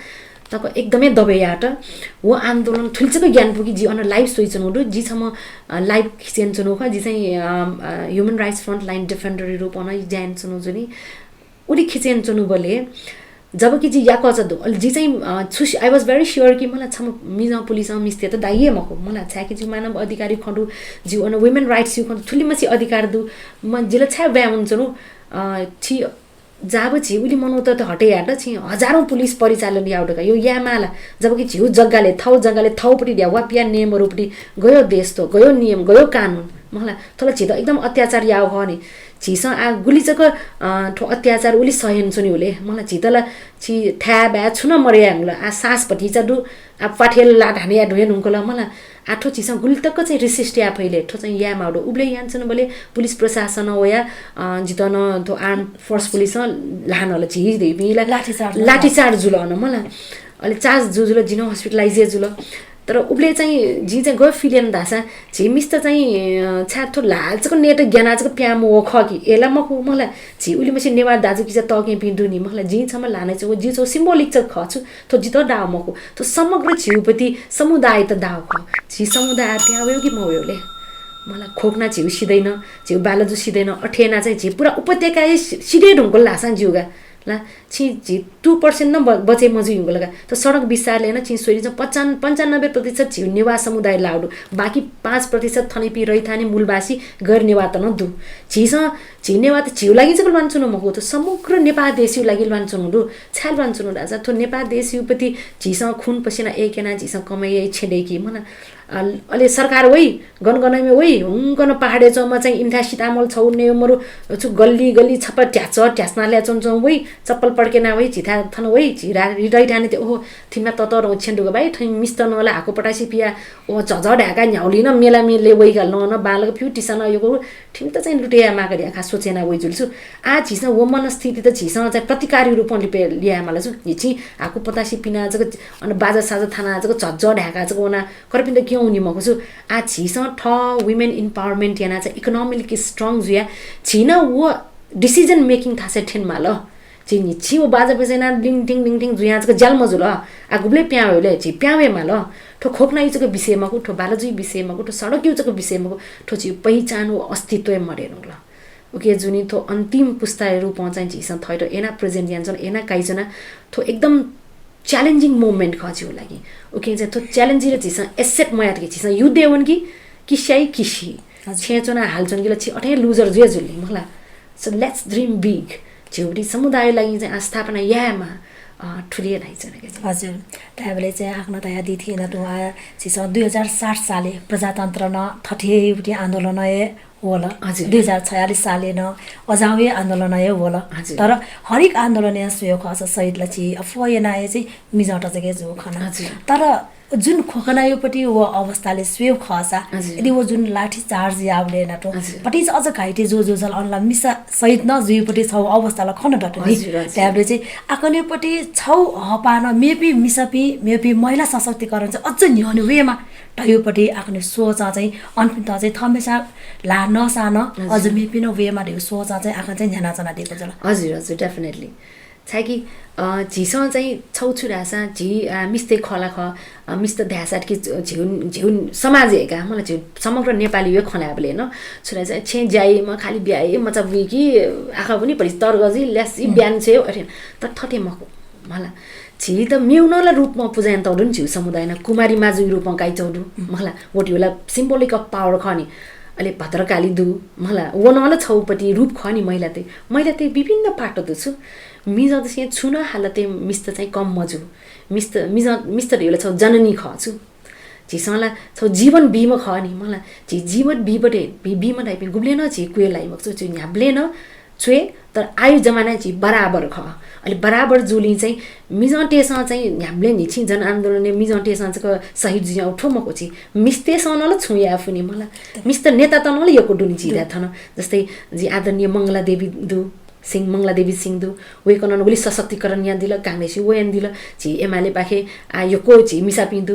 तक एकदमै दबे यात। वो आन्दोलन थुलिचक ज्ञान पुकी जी अन live सोइचनु दु। जी छम, अ, live खिचेन चनु ख, जी चाहिँ, अ, अ, human rights frontline defender रूप अन ज्यान चनु जुनि। उलि खिचेन चनु बले जबकि जी याकच दु। अले जी चाहिँ, अ, छु, I was very sure कि मला छम मिजं पुलिस मिस्ते त दाइए मखु। मला छायकि जी मानव अधिकारी खंडु, जी अन women rights यु खंडु थुलि मसी अधिकार दु। म जिला छाय व्याउन चनु, अ, छि जाब छि उलि मनूत त हटे यात, छि हजारौं पुलिस परिचालन याउ दका। यो या माला, जबकि झिउ जग्गाले, थौ जग्गाले, थौपति द्या, वापिया नेम रूपति गयो देश तो, गयो नियम, गयो कानुन। मला थोला झित एकदम अत्याचार याउ खनि। झीसं आ गुलिचक, अ, थ्व अत्याचार उलि सहेन चुनि उले। मला झितला छि थाय् बाय् छुन मरया हुंगल। आ सास भतिचा दु, आ पाठेल ला धाने या ढोयन हुंकल। मला आ थ्व झीसं गुलितक चाहिँ resist या फैले, थ्व चाहिँ या माउडो। उबले यान चुन बले पुलिस प्रशासन वया, अ, जित न थ्व armed force पुलिस लानल झी देबीला लाठीचार्ज। लाठीचार्ज जुल अन मला। अले चार्ज जु जुल, जिन hospitalize जुल। तर उबले चाहिँ जि चाहिँ गयो feel याना धासा, झी मिस्त चाहिँ, अ, छाय् थ्व लालचक नेट ज्ञानाचक प्याम वो ख कि एला मखु मला। झी उलि मसी नेवार दाजुकिजा तकें पिं दुनि मला। जि छम लाने छौ, जि छौ symbolic चक ख छु, थ्व जित दाव मखु। थ्व समग्र झिउपति समुदाय त दाव ख। झी समुदाय प्यावेउ कि मवेउ ले? मला खोकना झिउ सिदैन, झिउ बालजु सिदैन, अथेना चाहिँ झी पुरा उपत्यका सि-, सिदे ढुंकल लासा जिउगा। ला, छि झी two percent न ब-, बचे मजु युंगल का। त सडक विस्तारले न छि सोरी चाहिँ पचान-, पन्चानब्बे प्रतिशत झिउ नेवा समुदाय लाउडु। बाकी पाँच प्रतिशत थनिपि रैथाने मूलवासी गैर नेवा त न दु। झीसं, झी नेवा त झिउ लागि जक ल्वान चुनु मखु, त समग्र नेपाल देशयु लागि ल्वान चुनु दु। छाय ल्वान चुनु दासा, थ्व नेपाल देशयुपति झीसं खुन पसिना एकेना झीसं कमाइ छेडेकी, मला। अ, अले सरकार वइ, गनगनमे वइ, हुंकन पहाडे च्वंमा चाहिँ इन्था सितामल छौ नेउ मरु छु गल्ली गल्ली छप्पा ढ्याच ढ्याचना ल्या च्वंच्वं वइ, चप्पल पड्केना वइ, झिथा थन वइ, झिरा रिडै ठाने ते ओहो, थिमा तत रौ छेन दुग बाइ, थै मिस्त नला हाको पटासी पिया, ओ झझ ढाका न्ह्याउली न मेला मेले वइ गाल न, न बालक फ्यु टिसा न योगो, थिम त चाहिँ लुटेया माका ढ्याका सोचेना वइ जुल छु। आ झीसं व मनस्थिति त झीसं चाहिँ प्रतिकारी रूपमा लिपे लिया माला छु। झी हाको पटासी पिना जक, अन बाजा साजा थाना जक झझ ढाका जक वना करपिन्त क्यं हुनि मखु छु। आ झीसं थ women empowerment याना चाहिँ economically strong जुया, झीन व decision making थासे ठेन माल। झी नि छि व बाजा बजेना लिङ टिङ लिङ टिङ जुया जक ज्याल मजुल। आ गुबले प्यावे ले, झी प्यावे माल। थ्व खोकना युचक विषय मखु, थ्व बालाजुई विषय मखु, थ्व सडक युचक विषय मखु, थ्व झी पहिचान व अस्तित्व मरे नुगल। उके जुनि थ्व अन्तिम पुस्ताया रूपं चाहिँ झीसं थैत एना present यान च्वन, एना काइ च्वना, थ्व एकदम challenging moment खः झीउ लागि। उके चाहिँ थ्व challenge रे झीसं accept मयात कि झीसं यु देवन कि, कि स्याइ कि सी। हजुर। छेँ च्वना हाल च्वन कि ल छि अथे loser जुया जुल नि, मखला। So let's dream big। झीउरी समुदाय लागि चाहिँ आस्थापना यायेमा, अ, ठुलिया धाइ च्वन कि। हजुर। ताबले चाहिँ आखना तया दी थिएन तुं आ, झीसं दुई हजार सात साले प्रजातन्त्र न थथे उठी आन्दोलन ए वल। हजुर। दुई हजार छयालिस साले न अजावे आन्दोलन ए वल। हजुर। तर हरेक आन्दोलन या सुयो खस शहीद लछि अफोयना ए चाहिँ मिजाट जगे जो खना। हजुर। तर जुन खोकनायोपट्टि व अवस्थाले सुयो खसा, हजुर। यदि व जुन लाठी चार्ज यावले नाटो, हजुर। पट्टि चाहिँ अझ घाइटे जो जो जल अनला मिसा शहीद न जुयोपट्टि छ व अवस्थाला खन दत नि। हजुर, हजुर। त्याबले चाहिँ आकनेपट्टि छौ हपान मेपी मिसापि, मेपी महिला सशक्तिकरण चाहिँ अझ न्ह्यने वेमा तयुपट्टि आकने सोच चाहिँ अनपिन्त चाहिँ थमेसा ला नसान, हजुर। अझ मेपिन वेमा देउ सोच चाहिँ आकन चाहिँ न्ह्याना चना दिएको जल। हजुर, हजुर, definitely। छायकि, अ, झीसं चाहिँ छौ छु धासा, झी, अ, मिस्ते खला ख, अ, मिस्त धासा कि झिउ, झिउ समाज हे का, मला झिउ समग्र नेपाली वे खला बले न। छु धासा, छे जाइमा खाली ब्याए, मचा बुइकी, आखा पनि भरि तर्गजी, ल्यासी, उम्। ब्यान छे, अरे, तर थथे मखु, मला। झी त मेउनला रूपमा पुजायन तौडुन झिउ समुदायना, कुमारी माजुई रूपमा काइ चौडु, उम्। मला। वटिउला symbolic of power खनि। अले भद्रकाली दु, मला। वनला छौपट्टि रूप खनि महिलाते। महिलाते विभिन्न पाट दु छु। मिजं त सिं छुन हालते मिस्त चाहिँ कम मजु। मिस्त, मिजं, मिस्त ढेउला छौ जननी ख छु। झीसंला छौ जीवन बीम ख नि, मला। झी जीवन बीबटे, बी-, बीम धाइपिं गुबले न झी कुये लाइमक छु, छु न्ह्याबले न च्वय्, तर आयु जमाना झी बराबर खः। अले बराबर जूलिं चाहिँ मिजंतय्सं चाहिँ न्ह्याबलें न्हिच्छि जनआन्दोलनय् मिजंतय्सं जक शहीद जुयाः थ्व मखु झी मिस्तय्सं नं ला छुं याये फु नि मला। मिस्त नेतात नं ला यक्व दु नि झी दु। धाये थन। जस्तै झी आदरणीय मंगला देवी दु, सिंह, मंगला देवी सिंह दु, वय्कलं नं गुलि सशक्तिकरण यानादिल, कांग्रेसं व यानादिल, झी एमालेपाखें आ यक्व झी मिसापिं दु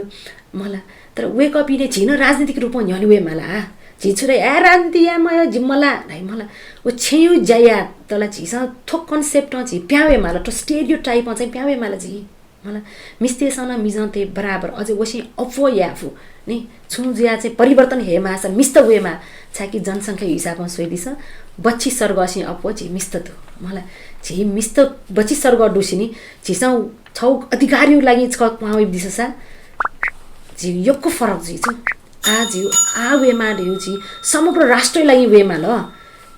मला। तर वय्कःपिं नं झी नं राजनीतिक रूपं न्ह्यःने वये माला। झी छु धाइ, ए राजनीति याये मयः, जि मला धाइ मला। व छेँयु ज्या यायेत ला झीसं थ्व concept-ं झी प्याहां वये माला, थ्व stereotype-ं चाहिँ प्याहां वये माला झी। मला, मिस्तय्सं नं मिजंतय् बराबर अझ वसें अप्वः याये फु नि। छुं जुयाः चाहिँ परिवर्तन हये माःसा मिस्त वये माः। छाय्कि जनसंख्या हिसाबं स्वयादिसँ, बच्छि सर्गःसें अप्वः झी मिस्त दु। मला, झी मिस्त बच्छि सर्गः दुसे नि, झीसं छगू अधिकारयु लागि छकः क्वहां वइदिसँ सा, झी यक्व फरक जुइ छु। आ झी आ वये माः धयु झी समग्र राष्ट्रयु लागि वये माल।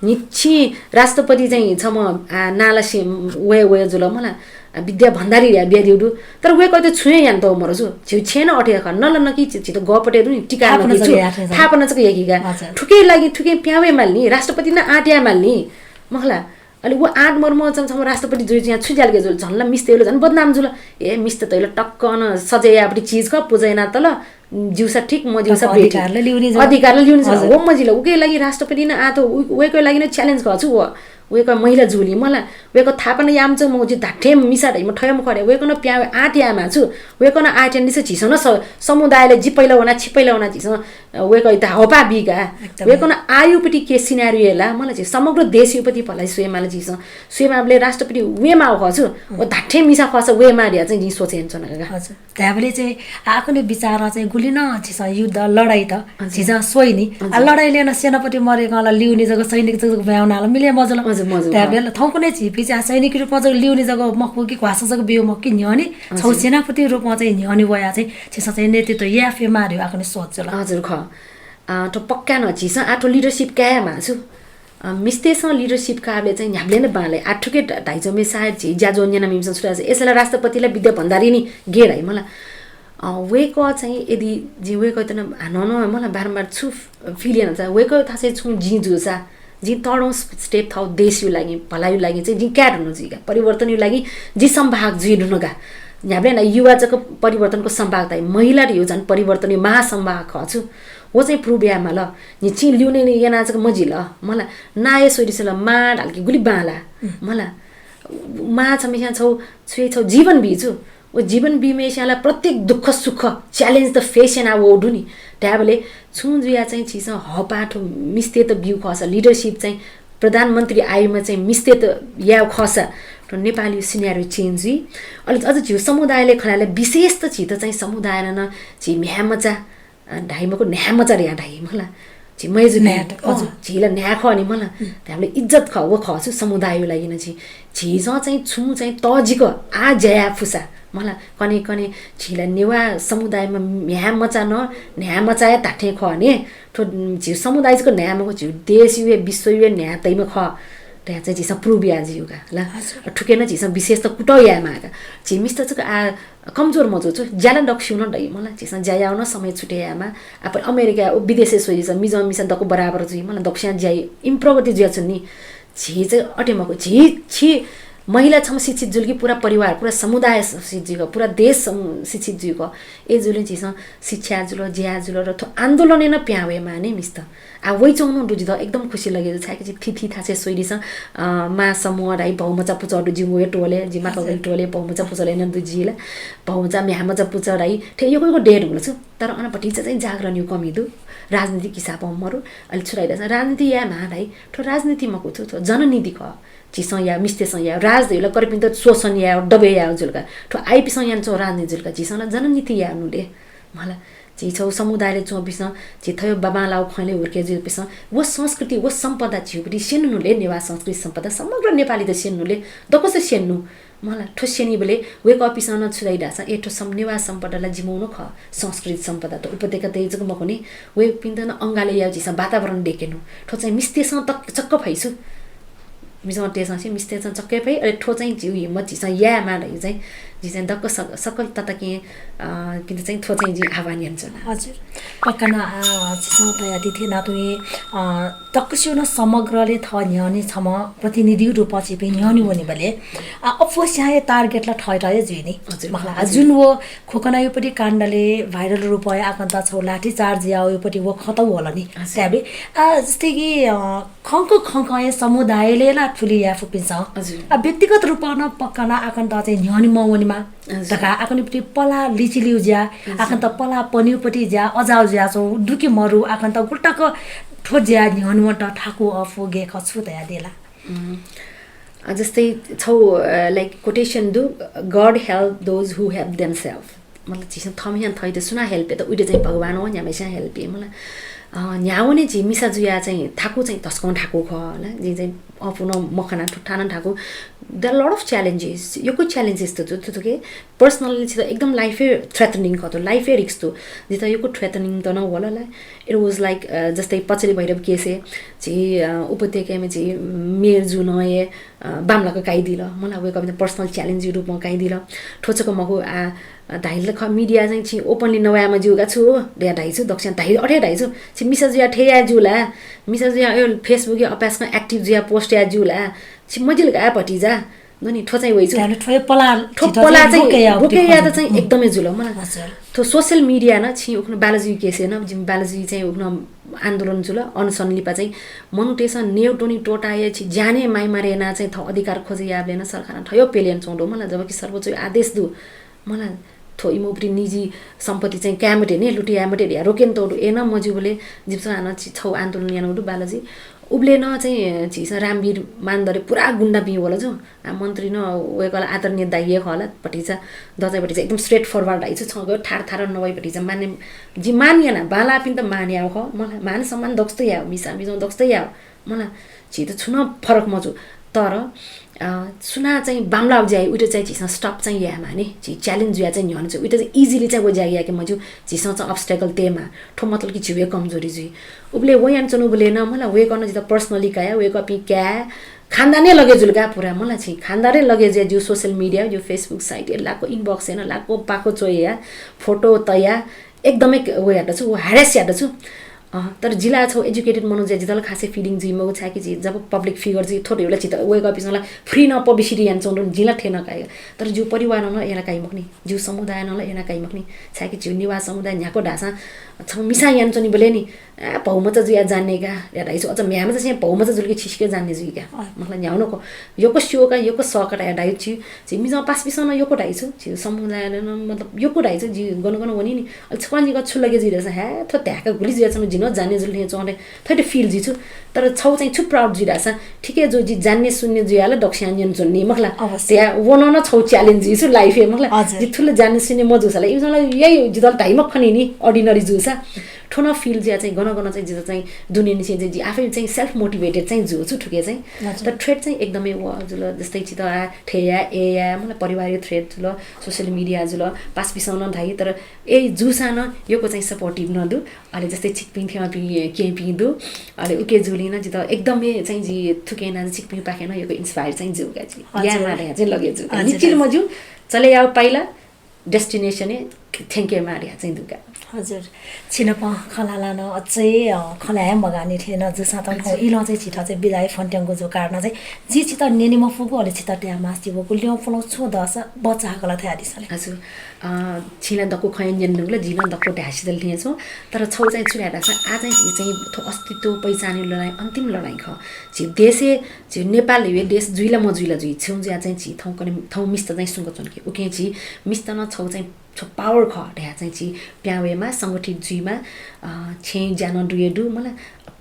न्हिच्छि राष्ट्रपति चाहिँ छम्ह, आ, नालासें वये वये जुल मला, आ, विद्या भण्डारी धया बियादिउ दु। तर वय्कःयात छुं हे यानातःगु मरु छु। झीउ छेँ नं अथे खः। नल नकि झी, झीत गःपतय् दु नि, टिका नकि छु। थापना जक याकि का। हजुर। थुके लागि थुके प्याहां वये माल नि, राष्ट्रपति नं आँट याये माल नि। मखला, अले व आँट मरुम्ह छम्ह राष्ट्रपति जुइ जुयाः छु ज्यालके जुल, झन ला मिस्तयु ला झन बदनाम जुल। ए, मिस्ततयु ला टक्क अन सजाय याःपट्टि चिज खः, पुजा यानातल, ज्यूसा ठीक, मज्यूसा बेठीक। अधिकार ला लिउने जुल। अधिकार ला लिउने जुल। हजुर। व मजिल, उके लागि राष्ट्रपति नं आः थ्व, उ-, वय्कःया लागि नं challenge खः छु व। वय्कः महिला जुलिं मला, वय्कः थापना याःम्ह छु, मखु झी धात्थें मिसा धइम्ह थय्म्ह खः रे, वय्कलं प्याहां वये आँट याये माः छु। वय्कलं आँट यानादिसँ झीसं नं स-, समुदायले जि पहिला वना, छि पहिला वना झीसं वय्कःयात हःपाः बी का। एकदम। वय्कलं आयुपट्टि के scenario याइ ला, मला झी समग्र देशयुपट्टि भलाइ स्वये माल झीसं। स्वये माःबलय् राष्ट्रपति वये माःगु खः छु, व धात्थें मिसा खःसा वये माः धया चाहिँ जिं सोचे यानाच्वना का। हजुर। धायेबलय् चाहिँ आखुने विचारं चाहिँ गुलि नं झीसं युद्ध, लडाइ त हजुर। झीसं स्वइ नि। आ, हजुर। लडाइले नं सेनापति मरेकं ला लिउने जक सैनिक जक ब्वाँय् वनाः ला मिले मजुल। हजुर, मजुल। धायेबलय् थौंकन्हय् झीपिं चाहिँ सैनिक रूपं जक लिउने जक मखु कि घ्वासं जक ब्यू मखु कि न्ह्यःने हजुर। छगू सेनापति रूपं चाहिँ न्ह्यःने वयाः चाहिँ झीसं चाहिँ नेतृत्व याये फयेमाः धयु आखुने सोच जुल। हजुर, खः। अ, थ्व पक्का नं झीसं आः थ्व leadership काये माः छु। अ, मिस्तय्सं leadership काःबलय् चाहिँ न्ह्याबलें नं बांलाइ। आः थुके ध-, धाइच्वंम्ह सायद झी ज्याझ्वः न्यनामि मिजं छु धाःसा, ए सा ला राष्ट्रपति ला विद्या भण्डारी नि गे धाइ मला। अ, वय्कः चाहिँ यदि जिं वय्कःयात नं हानं नं मला बारम्बार छु feel याना चा, वय्कः थासय् छुं जिं जूसा, जिं तःधंगु step थःगु देशयु लागि, भलायु लागि चाहिँ जिं काये धुन जुइ का। परिवर्तनयु लागि जिं संवाहक जुइ धुन का। न्ह्याबलें नं युवा जक परिवर्तनको संवाहक धाइ, महिला धयु झन परिवर्तनयु महासंवाहक खः छु। व चाहिँ prove याये माल। न्हिच्छि ल्यूने याना जक मजिल। मला, नाय् स्वयादिसँ ला, मां धाल कि गुलि बांला। मला, मां छम्हस्यां छौ, छुइ छौ जीवन बी छु। व जीवन बीम्हस्यां ला प्रत्येक दुःख सुख, challenge त face याना वःगु दु नि। धायेबलय् छुं जुयाः चाहिँ झीसं हःपाः थ्व मिस्तय्त ब्यू खःसा, leadership चाहिँ प्रधानमन्त्री आयुमा चाहिँ मिस्तय्त याये खःसा, थ्व नेपालयु scenario change जुइ। अले अझ झीउ समुदायले खनाले विशेष त झीत चाहिँ समुदायनं नं झी म्ह्याय्मचा, अ, धाइ मखु, न्ह्याय्मचा धया धाइ मला। झी मय्जुपिं, न्ह्याय्, अँ, हजुर। झी ला न्ह्याय् खः नि मला। धायेबलय् इज्जत खः, व खः छु समुदाययु लागि नं झी। झीसं चाहिँ छुं चाहिँ तःजिक आः ज्या याये फुसा मला। कन्हय् कन्हय् झी ला नेवाः समुदायमा म्ह्याय्मचा नं न्ह्याय्मचा हे धात्थें खः नि। थ्व झीउ समुदाय जक न्ह्याय् मखु, झीउ देशयु हे, विश्वयु हे न्ह्याय् तइम्ह खः। धया चाहिँ झीसं prove याये ज्यू का ला। हजुर। थुके नं झीसं विशेष त कुतः याये माः का। झी मिस्त जक आः कमजोर मजू छु, ज्या ला दक्वसिउ नं दइ मला, झीसं ज्या याउ नं समय छुटे याये माः। आः अमेरिका व विदेशय् स्वयादिसँ, मिजं मिसा दक्व बराबर जुइ मला, दक्वसियां ज्या याइ, इमि प्रगति जुयाच्वन नि। झी चाहिँ अथे मखु, झी छि महिला छम्ह शिक्षित जुल कि पूरा परिवार, पूरा समुदाय शिक्षित जुइक, पूरा देश सम-, शिक्षित जुइक। अय् जुलिं झीसं शिक्षा जुल, ज्या जुल र थ्व आन्दोलनय् नं प्याहां वये माः नि मिस्त। आः वइच्वंगु नं दु जितः एकदम खुसी लगे जू, छाय्कि झी थीथी थासय् स्वयादिसँ, अ, मां समूह धाइ, भौमचा पुचः दु जिमिगु हे टोलय्, जि मातौगु टोलय् भौमचा पुचः नं दु जि ला, भौमचा म्ह्याय्मचा पुचः धाइ, थथे यक्व यक्व दये धुंकल छु। तर अन भतिचा चाहिँ जागरणयु कमी दु, राजनीतिक हिसाबं मरु, अले छु धाइ धाःसा राजनीति याये माः धाइ, थ्व राजनीति मखु छु, थ्व जननीति खः। झीसं याउ, मिस्तय्सं याउ, राज धयु ला कर्पिन्त शोषण याउ, दबे याउ जुल का। थ्व आइपिसं यानाच्वंगु राजनीति जुल का, झीसं ला जननीति याउ नुले। मला, झी छौ समुदायले च्वंपिसं, झी थय् बाबांलाउ खँय्ले हुर्के जुइपिसं, व संस्कृति, व सम्पदा झीउपट्टि स्यने नुले, नेवाः संस्कृति सम्पदा, समग्र नेपालीत स्यने नुले, दक्वसित स्यने नु। मला, थ्व स्यनीबलय् वय्कःपिसं नं छु धाइ धाःसा, ए, थ्व सम-, नेवाः सम्पदा ला जिमिउ नं खः, संस्कृति सम्पदा त उपत्यका तय् जक मखु नि, वय्कःपिन्त नं अंगाले याउ झीसं वातावरण दयेके नु। थ्व चाहिँ मिस्तय्सं तक-, चक्क फइ छु। मिजंतय्सं चाहिँ मिस्तय्सं चक्कै फइ, अले थ्व चाहिँ जिउ हिम्मत झीसं यायेमाः धइगु चाहिँ जि चाहिँ दक्व सक-, सकल तताकें, अ, किन्त चाहिँ थ्व चाहिँ जिं आह्वान यानाच्वना। हजुर। पक्का नं, अ, झीसं तयादी थें नातुं, अ, दक्वसिनं समग्रले थः न्ह्यःने छम्ह प्रतिनिधि रूपं छिपिं न्ह्यःने वनेबलय्, अ, अप्वःस्यां हे target ला थःत हे जुइ नि। हजुर, मखला, हजुर। जुन व खोकनायुपट्टि काण्डले viral रूपं आकन्त छौ लाठी charge याउपट्टि व खँ त वल नि। हजुर। त्याबे, अ, जस्तै कि, अ, खंक खंक हे समुदायले ला थुलि याये फुपिन्सं। हजुर। अ, व्यक्तिगत रूपं नं पक्का नं आकन्त चाहिँ न्ह्यःने मवनेमा। हजुर। धकाः आकन्युपट्टि पला लिचिलिउ ज्या, हजुर। आकन्त पला पनिउपट्टि ज्या, अजाउ ज्या छौ दुके मरु, आकन्त गुल्टक थ्व ज्या न्ह्यःने वनेत थाकु अप्वः गय् खः छु तयादेला। उम्, अ, जस्तै छौ, अ, like quotation दु, "God help those who help themselves।" मतलब, झीसं थःम्हस्यां थःत सुनां help यात, उइत चाहिँ भगवानं व न्ह्याम्हस्यां help याइ। मतलब, अ, न्ह्यावने झी मिसा जुया चाहिँ थाकु चाहिँ तसकं थाकु खः, ल। जिं चाहिँ अप्वः नं मखना, थुथानं थाकु। There are lot of challenges। यक्व challenges त दु, थुके personally छित एकदम life-य् threatening खः, life-य् risk दु। जित यक्व threatening त नं वल, ल। It was like, अ, जस्तै पचली भैरव case-य् झी, अ, उपत्यकाय् झी मेयर जुं नं हे, अ, बांमलाक काइदिल। मला वय्कःपिन्त personal challenge रूपं काइदिल। थ्व छकः मखु, आ, अ, धाइल खः, media चाहिँ छि openly नवायेमा ज्यू का छु धया धाइछु, दक्वस्यां धाइ, अथे धाइछु। छि मिसा जुया थथे याये ज्यू ला? मिसा जुया, अ, Facebook-य् अपाय्सकं active जुया post याये ज्यू ला? छि मजिल का भतिजा? ननि, थ्व चाहिँ वइछु। थ्व पला, थ्व पला चाहिँ बोके यात चाहिँ एकदमै जुल। मला थ्व social media न छि उखुन्हु बालाजुया case-य् न, जिमि बालाजुया चाहिँ उखुन्हु आन्दोलन जुल, अनसन लिपा चाहिँ मनूतय्सं नेवतुनि त्वःताया छि ज्यानय् माइ मारे याना चाहिँ थः अधिकार खोजे याबलय् न सरकारं थय् पेले यानाच्वंगु दु। मला जबकि सर्वोच्चया आदेश दु। मला थ्व इमिगु निजी सम्पत्ति चाहिँ काये मते नि, लुटे याये मते धया रोके यानातःगु दु। अय्नं मज्यूबलय् जिमिसं हानं छि छौ आन्दोलन यानागु दु बालाजी। उबलय् न चाहिँ झीसं रामवीर मानन्धरय् पुरा गुण्डापिं वल जु। आ, मन्त्री न वय्कःला आदरणीय दाइ हे खः ला, भतिचा, दचाइ भतिचा एकदम straight forward धाइछु, छगू ठार ठार नवइ भतिचा मान्य, जि मान याना, बांलाःपिन्त मान याउ खः, मला मान सम्मान दक्वसित याउ, मिसा मिजं दक्वसित याउ, मला झी त छुं नं फरक मजू। तर, अ, सुनां चाहिँ बांमलाउ ज्या याइ, उइत चाहिँ झीसं stop चाहिँ याये मानि, झी challenge जुया चाहिँ न्ह्यःने चाहिँ उइत चाहिँ easily चाहिँ व ज्या याके मज्यू, झीसं चाहिँ obstacle तयेमा, थ्व मतलब कि झीउ हे कमजोरी जुइ। उबलय् व यानाच्वनाबलय् न, मला वय्कलं जित personally काया, वय्कःपिं काय्, खानदानय् लगे जुल का पुरा, मला छि खानदानय् लगे जुया ज्यू social media, ज्यू Facebook site-य् लाक्क inbox-य् न लाक्क पाक्क च्वया, photo तया, एकदमै क-, व यात छु, व harass यात छु। अँ, तर जि ला छौ educated मनू जुया जितः ला खासै feeling जुइ मखु, छाय्कि जि जब public figure जि थ्व धइबलय् झीत वय्कःपिन्सं ला free न publicity यानाच्वंगु दु, जि ला थथे नं काइ। तर ज्यू परिवारं न अय् ला काइ मखु नि, ज्यू समुदायं न ला अय् ला काइ मखु नि, छाय्कि ज्यू नेवाः समुदाय न्ह्याक्व धाःसां छौ मिसां यानाच्वनीबलय् नि, आ, भौमचा जुया जान्ने का, या धाइछु, अझ म्ह्याय्मचा चाहिँ भौमचा जुल कि छिसिके जान्ने जुइ का। अँ। मतलब न्ह्याउ नको, यक्व स्यू का, यक्व सः का धया धाइछु, झी मिजं पासापिसं न यक्व धाइछु, झी समुदायं न मतलब यक्व धाइछु, जि गन गन वनी नि, अले छकः निकः छु लगे जुइ धाःसा, हे, थ्व धाय्का गुलि जुयाच्वंगु, जि न जान्ने जुल थें च्वं थें, थथे feel जुइछु। तर छौ चाहिँ छु proud जुइ धाःसा, ठिकै जू, जि जान्ने सुन्ने जुया ला दक्वस्यां न्यनाच्वनी मखु ला। अवश्य। त्या व नं न छौ challenge जुइछु life-य् मखु ला। हजुर। जि थुलि जान्ने सुन्ने मजूसा ला, इमिसं ला याइ जितः ला धाइ मखु नि, ordinary जूसा। थ्व नं feel जुया चाहिँ गन गन चाहिँ जित चाहिँ दुनेंनिसें चाहिँ जि आफै चाहिँ self motivated चाहिँ जूछु थुके चाहिँ। हजुर। तर threat चाहिँ एकदमै व जुल, जस्तै छित आ, थथे या, अय् या, मतलब परिवारया threat जुल, social media जुल, पासापिसं नं धाइ, तर अय् जूसां नं यक्व चाहिँ supportive नं दु। अले जस्तै छिकपिं थेंपिं केहेँपिं दु। अले उके जूलिं नं जित एकदमै चाहिँ जि थुके याना जि छिकपिंपाखें नं यक्व inspire चाहिँ जू का जि। हजुर। यायेमाः धया चाहिँ लगे जू का। हजुर, निचिल हजुर। मज्यू, चले याउ पाइला, destination-य् थ्यंकेमाः धया चाहिँ दु का। हजुर। छिनाप खँ ल्हानाः नं अझै, अ, खँ ल्हाये मगाःनि थें नं जूसां त थौं इलं चाहिँ झीत चाहिँ बिदा हे फ्वंत्यंगु जू कारण चाहिँ जि छित न्यने मफुगु, अले छित धाये मास्ति वःगु ल्यं पुलं छुं दःसा बचाः गल धयादिसँ ले। हजुर। अ, छिं ला दक्व खँ न्यनागु ला, जिं नं दक्व धाये सिधल थें च्वं। तर छौ चाहिँ छु धाये धाःसा, आ चाहिँ झी चाहिँ थ्व अस्तित्व पहिचानया लडाइँ अन्तिम लडाइँ खः। झी देशय्, झी नेपाल हे देश जुइ ला मजुइ ला जुइ, छेँ जुया चाहिँ झी थौं कने, थौं मिस्त चाहिँ सुंक च्वंके। उकिं झी मिस्त नं छौ चाहिँ छौ power खः धया चाहिँ झी पिहां वयेमा, संगठित जुइमा, अ, छेँ ज्या नं दुये दु, मला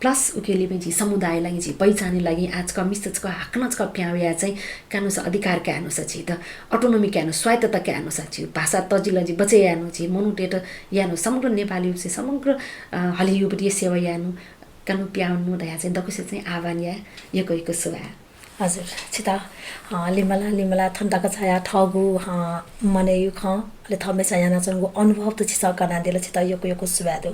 plus उके लिपा झी समुदाय लागि, झी पहिचानया लागि आ छकः मिस्त छकः हाकनं छकः पिहां वया चाहिँ कानुसा अधिकार कायेनुसा, झीत autonomy कायेनु, स्वायत्तता कायेनुसा, झी भाषा तजिलजि बचय् यायेनु, झी मनूतय्त यायेनु, समग्र नेपालयु चाहिँ समग्र, अ, हलियु पति सेवा यायेनु, कानु पिहां वनेनु धया चाहिँ दक्वसित चाहिँ आह्वान याये, यक्व यक्व सुभाय्। हजुर, छित, अ, लिमला, लिमला थन तक झाया थःगु, अ, मनय् खँ, अले थःम्हस्यां यानाच्वंगु अनुभव त छिसं कनादिल, छित यक्व यक्व सुभाय् दु।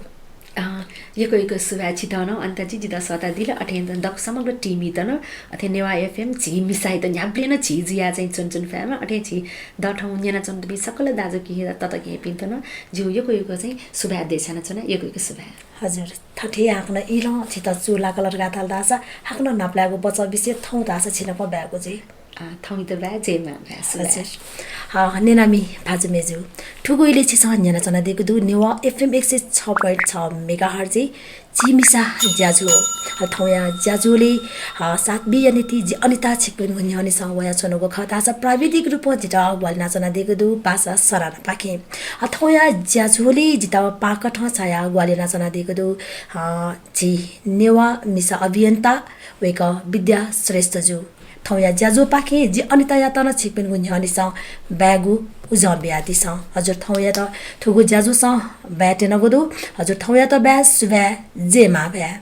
अँ, यक्व यक्व सुभाय् छितः नं अनिताजी, जितः सःतादिल। अथे दक्व समग्र team-यात नं, अथे नेवाः FM झी मिसायात न्ह्याबलें नं झी जुयाः चाहिँ च्वनाच्वने फयेमा, अथे झी दथौं न्यनाच्वनादीपिं सकल दाजुकिजा तताकेहेँपिन्त नं जिगु यक्व यक्व चाहिँ सुभाय् देछानाच्वना, यक्व यक्व सुभाय्। हजुर, थथे हाकनं इलं छितः चूलाकल धकाः धाल धाःसा हाकनं न्हापालागु बचः बिसे थौं धाःसा छिनाप बाय्गु जुइ। अँ, थौंयात बाय्, जय मां बाय्, सुभाय्। हजुर। अँ, न्यनामि भाजु मय्जु, थुगु इलय् छिसं न्यनाच्वनादीगु दु नेवाः FM एक सय छ point छ megahertz-य् झी मिसा ज्याझ्वः। अ, थौंया ज्याझ्वलय्, अ, साथ बियानिंतिं जि अनिता छिकपिनिगु न्ह्यःनेसं वयाच्वनागु खः धाःसा प्राविधिक रूपं जितः ग्वाहालि यानाच्वनादीगु दु पासा सरानापाखें। अ, थौंया ज्याझ्वलय् जितः पाकथं छायाः ग्वाहालि यानाच्वनादीगु दु, अ, झी नेवाः मिसा अभियन्ता वय्कः विद्या श्रेष्ठजु। थौंया ज्याझ्वःपाखें जि अनितायात नं छिकपिनिगु न्ह्यःनेसं बाय्गु उजं बियादिसँ। हजुर, थौंयात थुगु ज्याझ्वलय् बाय् त्यनागु दु। हजुर, थौंयात बाय्, सुभाय्, जय मां बाय्।